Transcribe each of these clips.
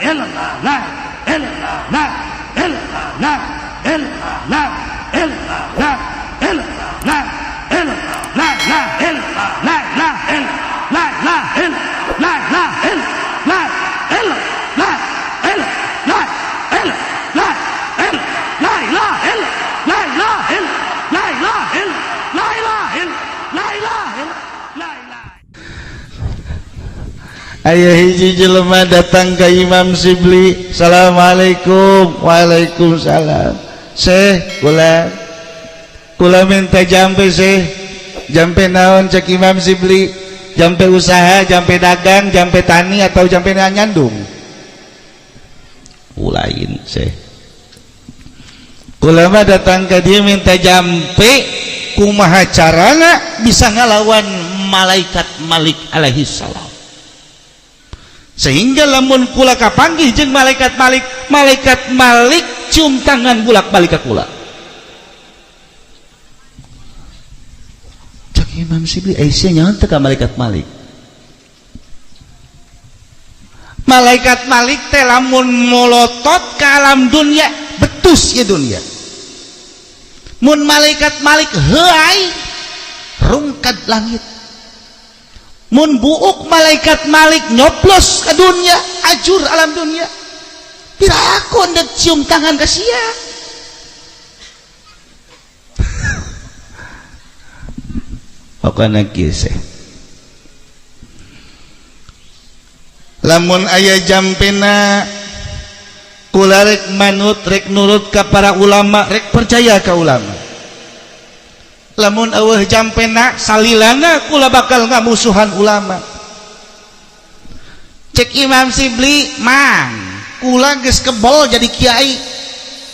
illallah, la illallah, la illallah, la illallah, la illallah, la illallah, la illallah, la la illallah, la la illallah, la la illallah, la la illallah, la illallah, la illallah, la illallah, la illallah, la ilaha illallah, la ilaha illallah, la ilaha illallah, la ilaha illallah, la ilaha illallah, la ilaha. Aya hiji jelema datang ke Imam Sibli. Assalamualaikum. Waalaikumsalam. Syekh, kula kula minta jampe syekh. Jampe naon cek Imam Sibli? Jampe usaha, jampe dagang, jampe tani atau jampe nyandung? Ulain syekh. Kula mah datang ke dia minta jampe, kumaha carana bisa ngalawan malaikat Malik alaihi salam. Sehingga lamun kula kapanggih jeung malaikat Malik, malaikat Malik cium tangan bolak-balik ka kula. Cek Imam Sibli, sia nyaho teu ka malaikat Malik. Malaikat Malik teh lamun molotot ka alam dunia, betus ieu dunia. Mun malaikat Malik heuay rungkad langit. Mun buuk malaikat Malik nyoplos ke dunia, ajur alam dunia. Piraku ndek cium tangan ka sia. Pokona kieu seh. Lamun aya jampena kula rek manut, rek nurut ka para ulama, rek percaya ka ulama. Lamun eueuh jampena salilana kula bakal ngamusuhan ulama. Cek Imam Sibli, mang kula geus kebol jadi kiai,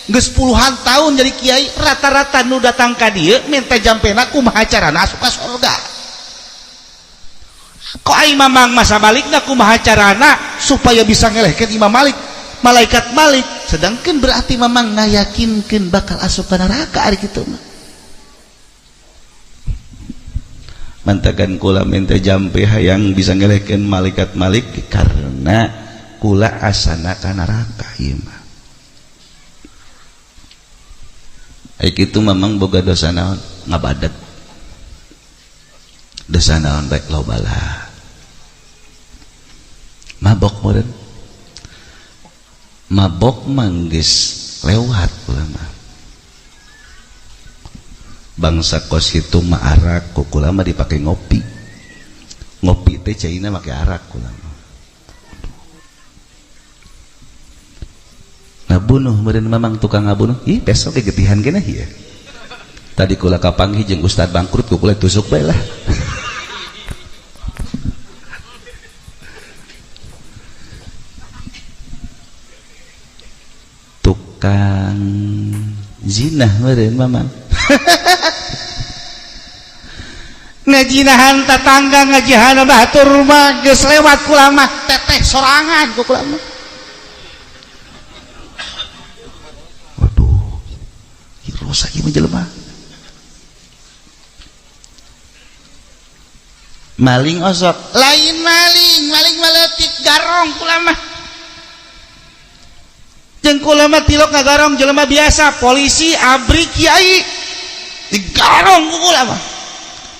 geus puluhan tahun jadi kiai, rata-rata nu datang ka dieu minta jampena kumaha carana asup ka surga. Kok ai mamang masa balikna kumaha carana supaya bisa ngelehkeun Imam Malik, malaikat Malik, sedangkan berarti mamang ngayakinkeun bakal asup ka neraka ari kitu mah. Mantakan kula minta jampe hayang bisa ngelehkeun malaikat Malik karena kula asana ka neraka ieu mah. Ai kitu mamang boga dosa naon? Ngabadag. Dosa naon baik loba lah. Mabok meureun. Mabok mah geus lewat kula mah. Bangsa kos itu mah arak, ku kula mah dipake ngopi. Ngopi teh caina make arak kula mah. Ngabunuh meureun mamang tukang ngabunuh. Ih, besok ge getihan keneh ieu. Tadi kula kapanggih jeung ustad bangkrut, ku kula tusuk bae lah. Tukang zinah meureun mamang. Ngajinahan tetangga, ngajihan batur mah geus lewat kula mah, teteh sorangan ku kula mah. Waduh, ieu rosa ieu mah jelema. Maling osok, lain maling, maling maletik garong kula mah. Jeung kula mah tilok ngagarong jelema biasa, polisi, abri, kiai, digarong ku kula mah.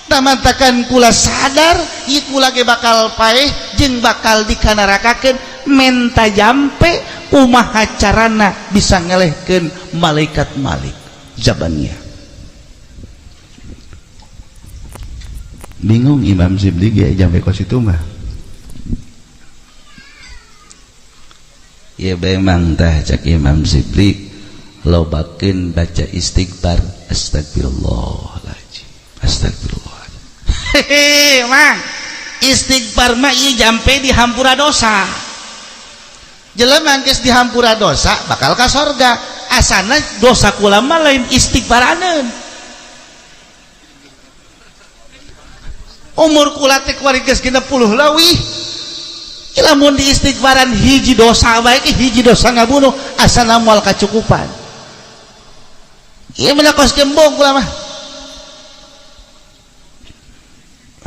Tamantakan kula sadar ieu kula ge bakal paeh jeung bakal dikanarakakeun, menta jampe kumaha carana bisa ngelehkeun malaikat Malik Zabaniyah. Bingung Imam Sibli ge jampe kos itu mah. Ya memang tah cek Imam Sibli lobakeun baca istighfar, astagfirullahaladzim, astagfirullah. Hehe, mang istighfar mah ieu jampe dihampura dosa. Jelema geus dihampura dosa bakal ka sorga. Asana dosa kula mah lain istighfaraneun. Umur kula teh kuari geus 60 leuwih. Lamun di istighfaran hiji dosa bae, hiji dosa ngabunuh asana moal kacukupan. Ieu mah kos gembong kula mah.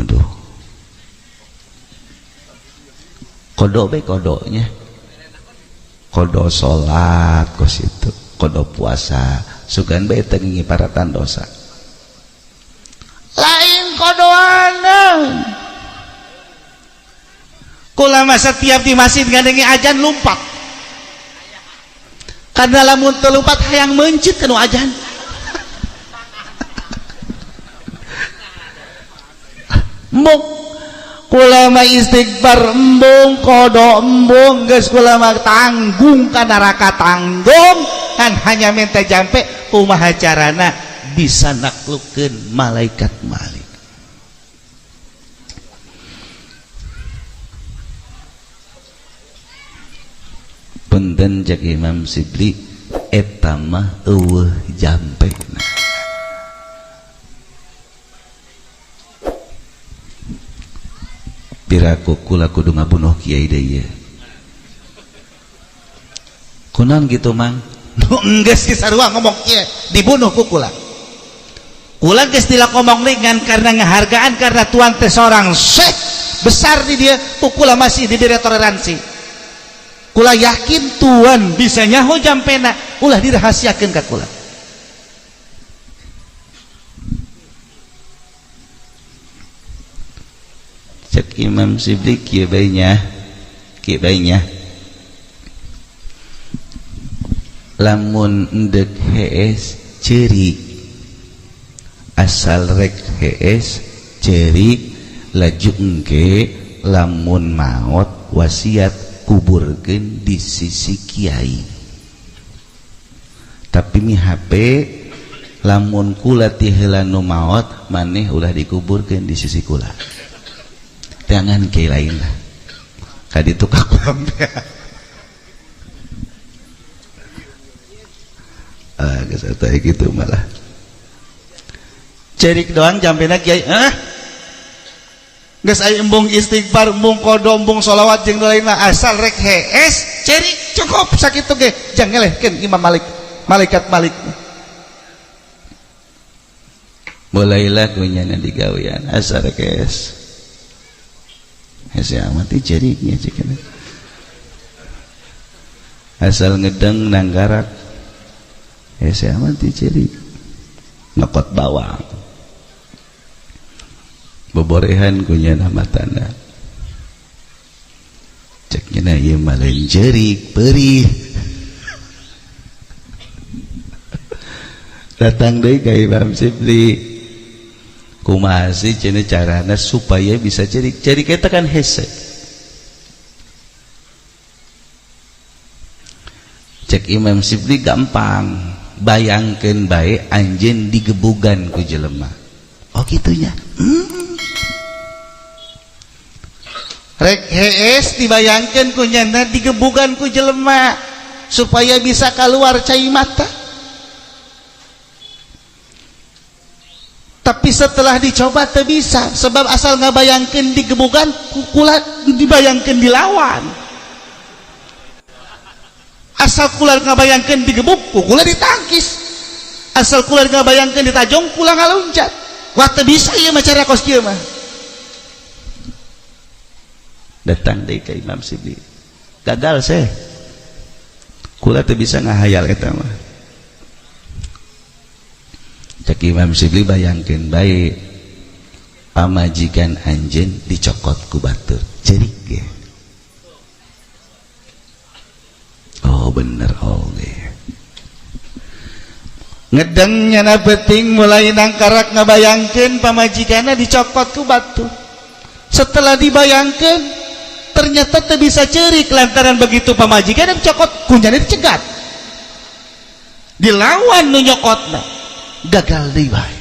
Aduh. Kodok bae kodoknya. Kodo salat kos itu, kodo puasa, sugan bae teu ngiparatan dosa. Lain kodoana. Kula mah setiap di masjid ngadenge ajan lumpat. Karena lamun teu lumpat hayang meuncit kanu ajan. Embung kula mah istighfar embung kodo embung geus kula mah tanggung ka neraka tanggung kan hanya minta jampe kumaha carana bisa naklukeun malaikat Malik. Punten cek Imam Sibli eta mah eueuh jampena. Piraku kula kudu ngabunuh kiai deui ieu. Kunaon kitu Mang? Nu enggeus geus sarua ngomong kieu, dibunuh ku kula. Kula geus dilakomong ringan karena ngahargaan karena tuan teh seorang syekh besar di dia, ku kula masih diberi toleransi. Kula yakin tuan bisa nyaho jampena, ulah dirahasiakeun ka kula. Cek Imam Sibli kieu bae nya, kieu bae nya. Lamun endek hees ceurik, asal rek hees ceurik laju engke lamun maot wasiat kuburkeun di sisi kiai. Tapi mi HP lamun kula ti heula nu maot maneh ulah dikuburkeun di sisi kula. Jangan kiai lain lah. Kaditu ka kula. Ah, geus eta kitu malah. Cerik doang jampena kiai. Hah? Geus aya embung istighfar, embung kodo, embung sholawat jeung lain mah asal rek hees, cerik cukup sakitu ge. Jang ngelehkeun Imam Malik, malaikat Malik. Mulailah kunyana digawean asal rek hees. Hese amat ceriknya cek. Asal ngedeng nanggarak. Hese amat cerik. Ngekot bawang. Boborehan kunyana matana. Ceknya ieu mah lain cerik, perih. Datang deui ka Imam Sibli. Kumaha sih cenah carana supaya bisa cerik? Cerik eta kan hese. Cek Imam Sibli gampang, bayangkeun bae anjeun digebugan ku jelema. Oh kitunya. Rek hees dibayangkeun ku nyana digebugan ku jelema supaya bisa keluar cai mata. Tapi setelah dicoba teu bisa, sebab asal ngabayangkeun digebugan kula dibayangkeun dilawan. Asal kula ngabayangkeun digebuk kula ditangkis. Asal kula ngabayangkeun ditajong kula ngaluncat. Wah teu bisa ieu mah cara kos kieu mah. Datang deui ka Imam Sibli. Gagal seh. Kula teu bisa ngahayal eta mah. Cek Imam Sibli bayangkeun bae pamajikan anjeun dicokot ku batur cerik ge. Oh bener oge. Ngedeng nyana penting mulai nangkarak ngabayangkeun pamajikanna dicokot ku batur. Setelah dibayangkeun ternyata teu bisa cerik lantaran begitu pamajikan yang cokot kunyana dicegat. Dilawan nu nyokotna. Gagal deui bae.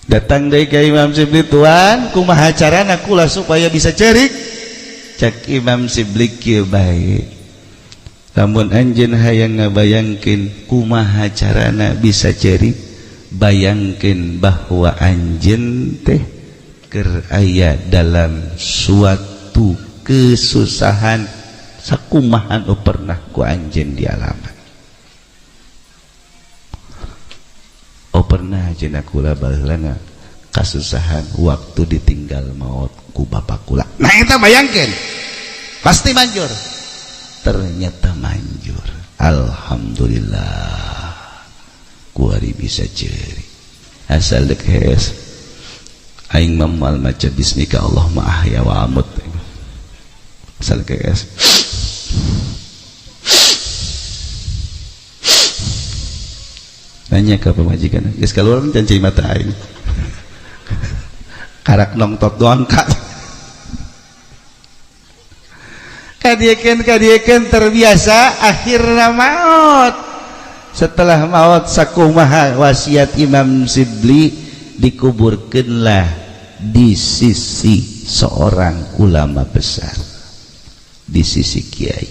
Datang deui ka Imam Sibli, tuan kumaha carana kula supaya bisa cerik? Cek Imam Sibli kieu bae. Lamun anjeun hayang ngabayangkeun kumaha carana bisa cerik, bayangkeun bahwa anjeun teh keur aya dalam suatu kesusahan sakumahan nu pernah ku anjeun dialaman. Oh pernah cenah kula baheula Kasusahan waktu ditinggal maut ku bapak kula. Nah eta bayangkeun. Pasti manjur. Ternyata manjur. Alhamdulillah. Kuari bisa ceri. Asal dek hees. Aing mah moal maca bismika Allahumma ahya wa amut. Asal dek hees. Nanya ke pemajikan, geus kaluar can cai mata aing. Karak nongtot doang kak. Kadiekeun terbiasa akhirna maut. Setelah maut sakumaha wasiat Imam Sibli dikuburkeunlah di sisi seorang ulama besar, di sisi kiai.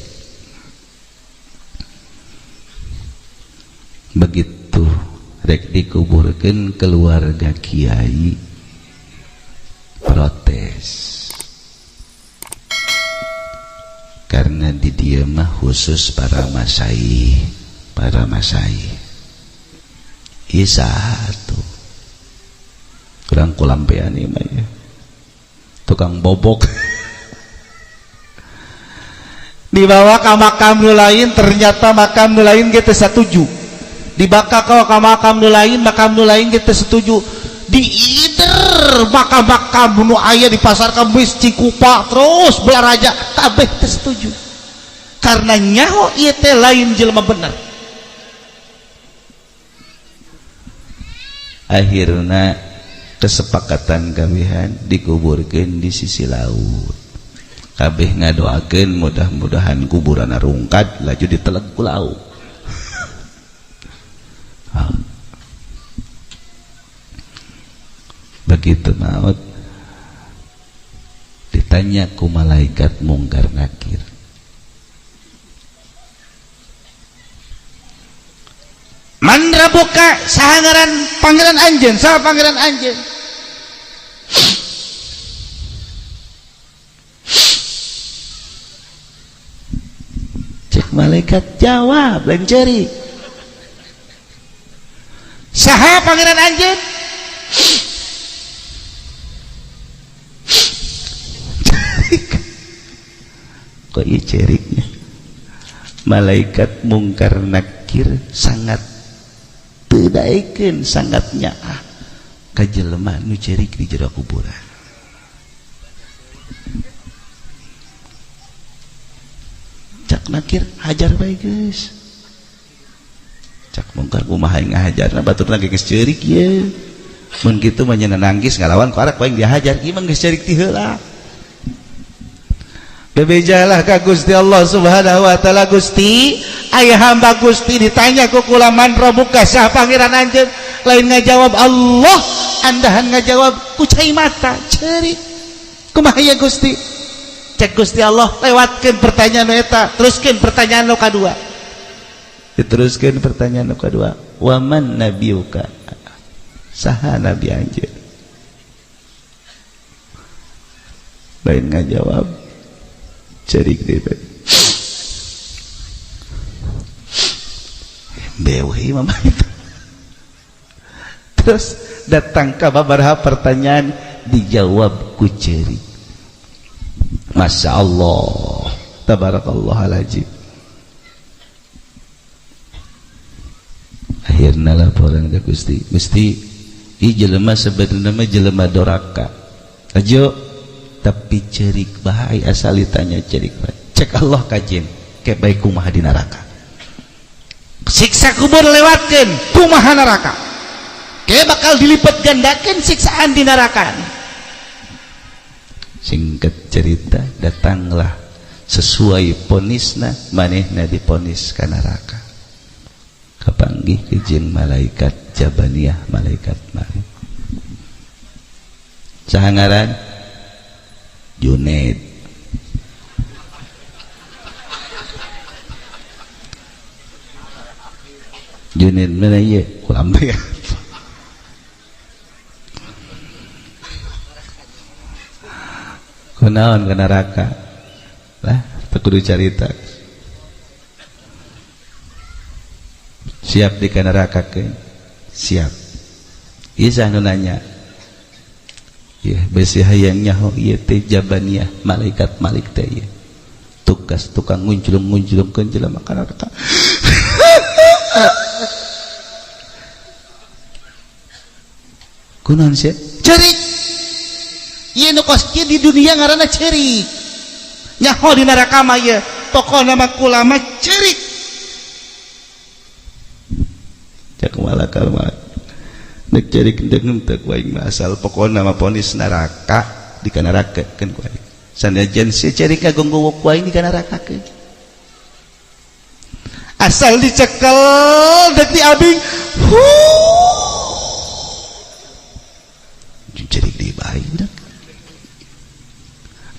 Begitu rek dikuburkeun keluarga kiai protes karena di dia mah khusus para masai satu kurang kulampean ini mah ya tukang bobok. Dibawa ke makam nu lain, ternyata makam nu lain kita setuju. Dibaka ke makam nu lain, makam nu lain kita setuju. Diider makam-makam nu aya di pasar Kamis Cikupa terus Belaraja kabeh teu setuju. Karena nyaho ieu teh lain jelema bener. Akhirna kesepakatan kabehan dikuburkeun di sisi laut. Kabeh ngadoakeun mudah-mudahan kuburan rungkad laju diteleg ku laut. Begitu maut ditanya ku malaikat mungkar nakir, man rabuka saha ngaran pangeran anjeun, saha pangeran anjeun? Cek malaikat jawab lain ceri, saha pangeran anjeun? Kok ieu ceriknya? Malaikat mungkar nakir sangat teu daekeun, sangat nyaah ka jelema nu cerik di jero kuburan. Cak nakir hajar bae geus. Cak mungkar kumaha ngahajarna baturna geus ceurik ieu. Mun kitu mah nya nangis ngalawan ku arek paing dihajar, ieu mah geus ceurik ti heula. Bebejalah ka Gusti Allah Subhanahu wa taala, Gusti, aya hamba Gusti ditanya ku kula man rabbuka saha pangeran anjeun, lain ngajawab Allah, andahan ngajawab ku cai mata ceurik. Kumaha ya Gusti? Cek Gusti Allah lewatkeun pertanyaan nu eta, teruskeun pertanyaan nu kadua. Diteruskeun pertanyaan nu kadua, wa man nabiyuka? Saha nabi anjeun? Lain ngajawab cerik deh bewe mama itu. Terus datang ke beberapa pertanyaan dijawab ku cerik. Masya Allah, tabarakallah alazim. Akhirnya laporan ke Gusti, Gusti, ieu jelema sebenarnya mah jelema doraka. Ajo tapi cerik bae asal ditanya cerik bae. Cek Allah kajen ke bae kumaha di neraka. Siksa kubur lewatkeun kumaha neraka. Ke bakal dilipat gandakeun siksaan di neraka. Singkat cerita datanglah sesuai ponisna manehna diponis ka neraka. Kapanggih jeung malaikat Jabaniyah, malaikat Malik. Saha ngaran? Junaid. Junaid mana ieu? Kulambe. Kunaon ka neraka? Lah, teu kudu carita. Siap di ka neraka ke? Siap. Ieu sah nu nanya. Ya besi hayang nyaho ieu teh jabaniyah malaikat Malik teh ieu. Tugas tukang ngunjlung-ngunjlungkeun jelema ka neraka. Kunaon sia? Ceurik. Ieu nu kos kieu di dunia ngaranna ceurik. Nyaho di neraka mah ieu, pokona mah kula mah ceurik. Cak malakal mah dek ceurik dek henteu ku aing mah asal pokona mah ponis neraka di kana nerakakeun ku aing. Sanajan si ceurik kagonggowok ku aing di kana nerakakeun. Asal dicekel dek diabing ceurik di bae budak.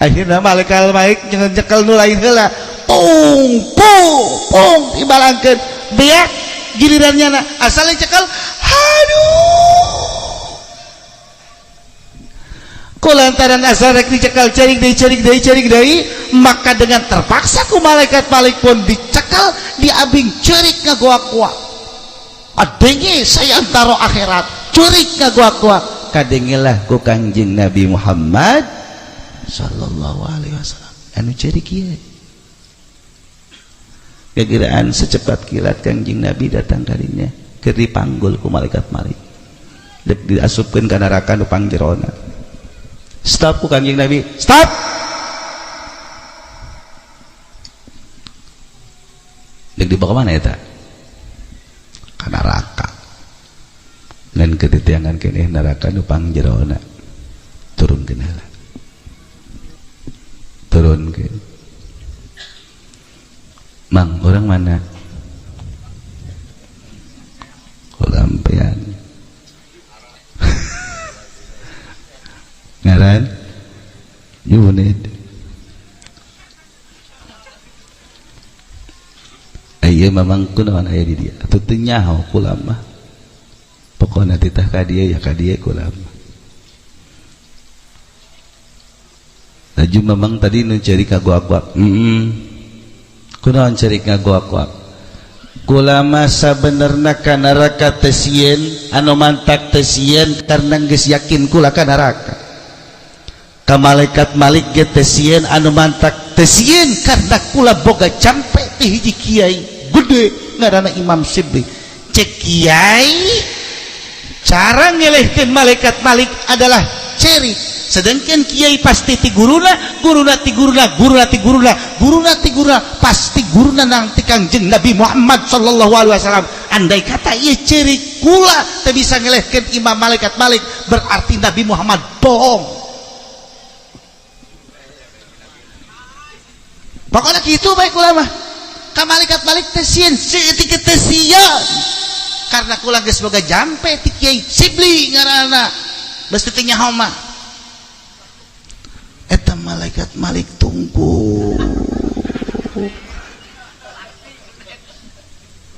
Akhirna malaikat baik nyekel nu lain heula. Pung pung pung dibalangkeun. Beak gilirannya na asal dicekel aduh. Kulantaran asal rek dicekel ceurik deui ceurik deui ceurik deui, maka dengan terpaksa ku malaikat Malik pun dicekel diabing ceurik ngagoak-goak. Adenge saya antara akhirat ceurik ngagoak-goak. Kadengelah ku Kangjeng Nabi Muhammad sallallahu alaihi wasallam anu ceurik ieu. Kegiraan secepat kilat Kangjeng Nabi datang kadinya keur dipanggul ku malaikat Malik. Dek diasupkeun ka neraka nu pangjerona. Stop ku Kangjeng Nabi, stop. Dek dibawa mana eta? Ka neraka. Ngan ketitiangan keneh neraka nu pangjerona. Turunkeun heula. Turunkeun. Mang, orang mana? Kulampian. Ngaran Yunid. Aya mamang kunaon aya di dia. Atuh teu nyaho kula mah. Pokona titah ka dieu ya ka dieu kula mah. Laju mamang tadi nu ceurik kagoak-goak. Kunaon ceurik ngagoak-goak? Kula mah sabenerna ka neraka teh sieun, anu mantak teh sieun karena geus yakin kula ka neraka. Ka malaikat Malik ge teh sieun, anu mantak teh sieun karena kula boga campe teh hiji kiai gede ngaranna Imam Sibli. Cek kiai cara ngelehkeun malaikat Malik adalah ceurik. Sedangkan kiai pasti ti guruna, guruna ti guruna, guruna ti guruna, guruna ti guruna, pasti guruna nang ti Kangjeng Nabi Muhammad sallallahu alaihi wasallam. Andai kata ieu ceurik kula teu bisa ngelehkeun imam malaikat Malik, berarti Nabi Muhammad bohong. Pokoknya kitu bae kula mah. Ka malaikat Malik teh sieun, saeutik teh sieun. Karena kula geus boga jampe ti Kiai Sibli ngaranna. Geus teu nyaho mah. Eta malaikat Malik tunggu.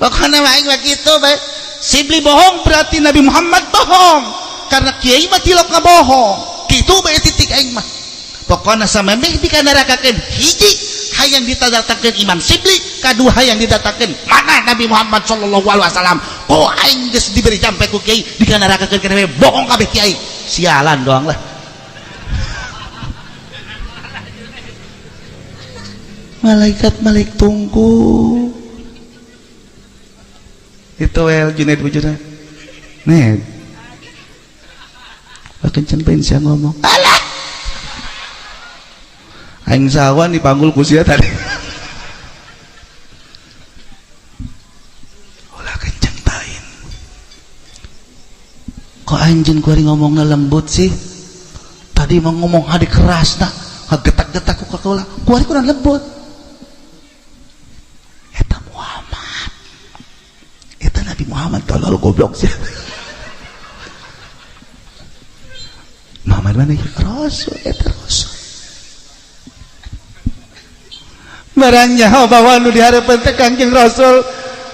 Pokoknya mah aing mah kitu bae. Sibli bohong berarti Nabi Muhammad bohong. Karena kiai mah tilok ngabohong. Kitu bae titik aing mah. Pokoknya samemeh dikanarakakeun hiji hayang didatangkeun Imam Sibli, kadua hayang didatangkeun mana Nabi Muhammad sallallahu alaihi wasallam. Oh aing geus diberi jampe ku kiai dikanarakakeun kana bohong kabeh kiai. Sialan doang lah. Malaikat Malik tunggu. Itu el Junaid bujurna. Nih. Kenceng pengen sia ngomong. Alah. Aing sawan dipanggul ku sia tadi. Ulah kenceng tain. Kok anjeun kuari ngomongna lembut sih? Tadi mah ngomong hadi keras nah, getak-getak ku kaula. Kuari kurang lembut. Eta Muhammad. Eta Nabi Muhammad tolol goblok sih. Muhammad mana ya? Rasul, eta Rasul. Barang nyaho bahwa nu dihareupeun teh Kangjeng Rasul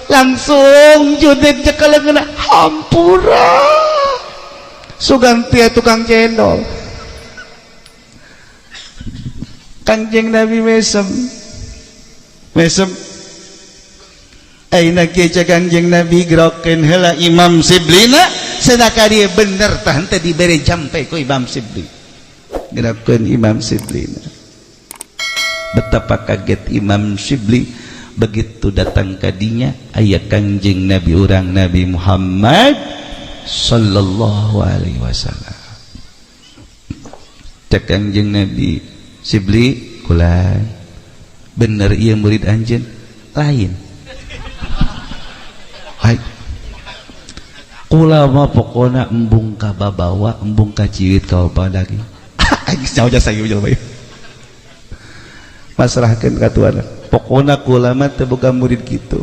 langsung judet cekeleungeuna hampura. Sugan tia tukang cendol. Kangjeng Nabi mesem. Mesem. Ayeuna kieu cek Kangjeng Nabi grokeun heula Imam Siblina sedaka dia bener tah henteu dibere jampe ku Imam Sibli. Gerakeun Imam Syibli. Betapa kaget Imam Syibli begitu datang kadinya aya Kangjeng Nabi urang Nabi Muhammad sallallahu alaihi wasallam. Cek Kangjeng Nabi, Syibli kula bener ieu murid anjeun? Lain. Hai. Kula mah pokona embung ka babawa, embung ka ciwit ka bapa lagi. Aing jauh jasa ieu jelema ieu. Pasrahkeun ka tuan. Pokona kula mah teu boga murid kitu.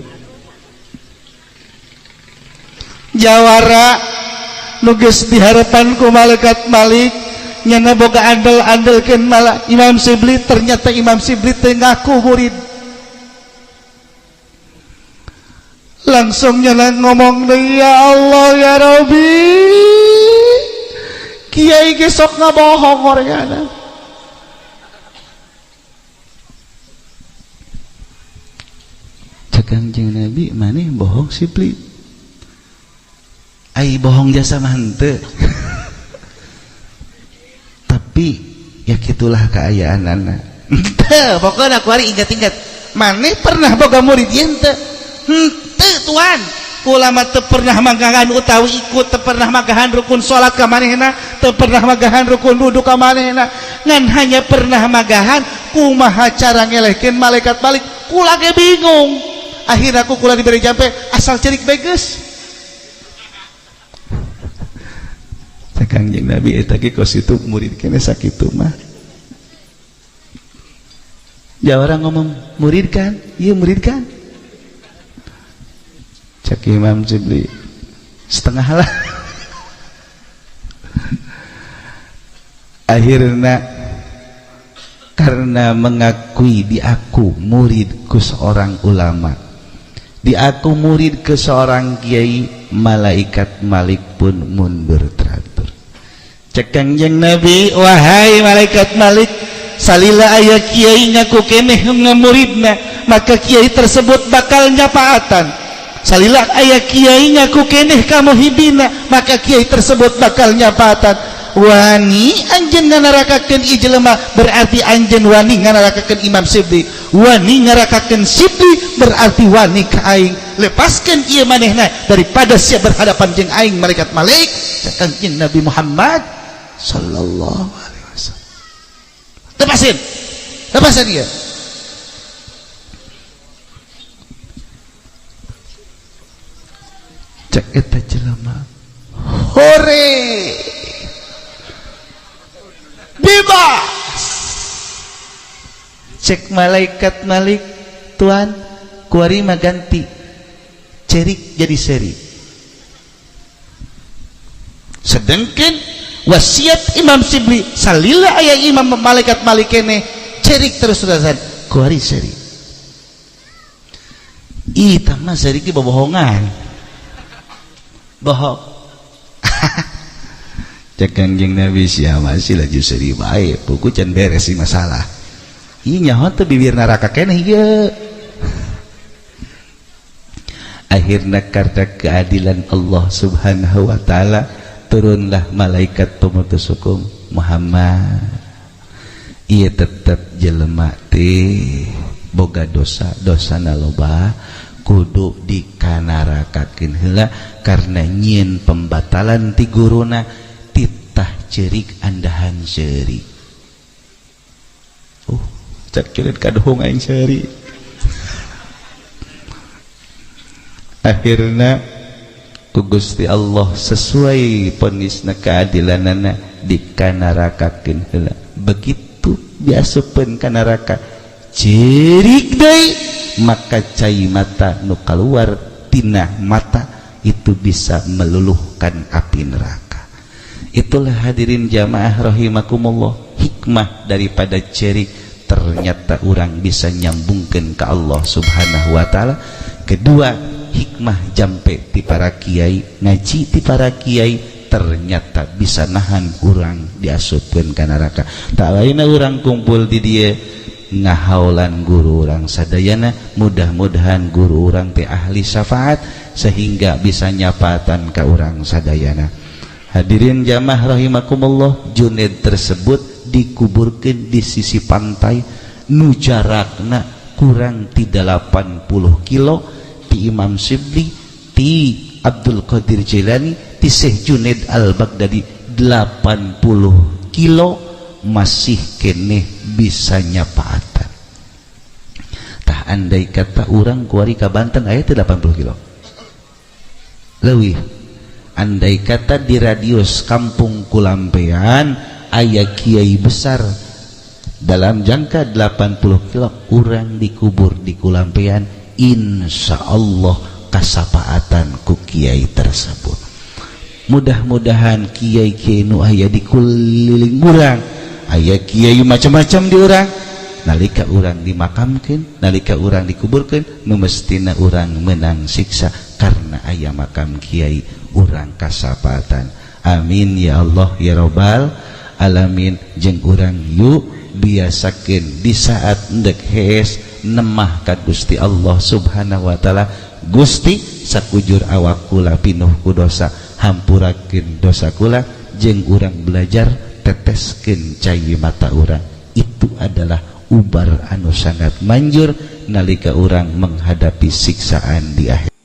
Jawara nu geus diharepan ku malaikat Malik nyana boga andel-andelkeun malah Imam Syibli, ternyata Imam Syibli teu ngaku murid. Langsung nyana ngomong deui, ya Allah ya Rabbi, kiai ge sok ngabohong orangna. Cek Kangjeng Nabi, maneh bohong Syibli? Ai bohong jasa mah henteu. Tapi ya kitulah kaayaanana. Henteu, pokona kuari ingat-ingat. Maneh pernah boga murid ieu henteu? Henteu tuan. Kula mah teu pernah magahan utawi ikut, teu pernah magahan rukun salat ka manehna, teu pernah magahan rukun wudu ka manehna. Ngan hanya pernah magahan kumaha cara ngelehkeun malaikat balik. Kula ge bingung. Akhirna ku kula diberi jampe asal cerik bae geus. Cek Kangjeng Nabi eta ge kos itu murid keneh sakitu mah. Jawara ngomong murid kan? Ieu murid kan? Cek Imam Syibli setengah lah. Akhirna karena mengakui diaku murid ku seorang ulama, diaku murid ke seorang kiai, malaikat Malik pun mundur teratur. Cek Kangjeng Nabi, wahai malaikat Malik, salila aya kiai ngaku keneh ngamuridna, maka kiai tersebut bakal nyapaatan. Salila aya kiai ngaku keneh ka muhibina, maka kiai tersebut bakal nyapaatan. Wani anjeun nganarakakeun ieu jelema, berarti anjeun wani nganarakakeun Imam Syibli. Wani ngarakakeun Syibli berarti wani ka aing. Lepaskeun ieu manehna daripada sia berhadapan jeung aing malaikat Malik. Cek Kangjeng Nabi Muhammad sallallahu alaihi wasallam. Lepasin. Lepasin dia. Cek eta jelema. Hore. Bebas. Cek malaikat Malik, tuan, kuari mah ganti cerik jadi seri. Sedangkan wasiat Imam Syibli salila aya imam malaikat Malik keneh cerik terus-terusan kuari seri. Ih, tah mah seri ki bobohongan. Bohong. Cek Kangjeng Nabi sia masih laju seri bae, buku can beres sih masalah. Ieu nyaho teu bibir neraka keneh ieu. Akhirna karena keadilan Allah Subhanahu wa taala turunlah malaikat pemutus hukum Muhammad. Ieu tetep jelema teh boga dosa, dosana loba, kudu dikanarakakeun heula karena nyieun pembatalan ti guruna titah cerik andahan seuri. Cek cerit kadohong aing seuri. Akhirna ku Gusti Allah sesuai ponisna keadilanana dikanarakakeun heula. Begitu diasupkeun ka neraka cerik deui, maka cai mata nu kaluar tina mata itu bisa meluluhkan api neraka. Itulah hadirin jamaah rahimakumullah, hikmah daripada cerik ternyata orang bisa nyambungkeun ka Allah Subhanahu wa taala. Kedua, hikmah jampe ti para kiai, ngaji ti para kiai ternyata bisa nahan urang diasupkeun ka neraka. Tak lainna urang kumpul di dieu ngahaulan guru urang sadayana, mudah-mudahan guru urang teh ahli syafaat sehingga bisa nyapatan ka urang sadayana. Hadirin jamaah rahimakumullah, Junaid tersebut dikuburkeun di sisi pantai nu jarakna kurang ti 80 kilo ti Imam Syibli, ti Abdul Qadir Jailani, ti Syekh Junaid Al-Baghdadi. 80 kilo masih keneh bisa nyapaatan. Tah, andai kata urang kuari ka Banten aya teu 80 kilo leuwih? Andai kata di radius kampung Kulampean aya kiai besar dalam jangka 80 kilo, urang dikubur di Kulampean, insya Allah kasapaatan ku kiai tersebut. Mudah-mudahan kiai-kiai nu aya di kuliling urang, aya kiai macam-macam di urang, nalika urang dimakamkeun, nalika urang dikuburkeun, nu mestina urang menang siksa, karena aya makam kiai, urang kasapatan. Amin ya Allah ya robbal alamin. Jeung urang yuk biasakeun di saat ndek hees nemah ka Gusti Allah Subhanahu wa Taala. Gusti, sakujur awak kula pinuh ku dosa, hampurakeun dosa kula. Jeung urang belajar teteskeun cai mata urang, itu adalah ubar anu sangat manjur nalika urang menghadapi siksaan di akhir.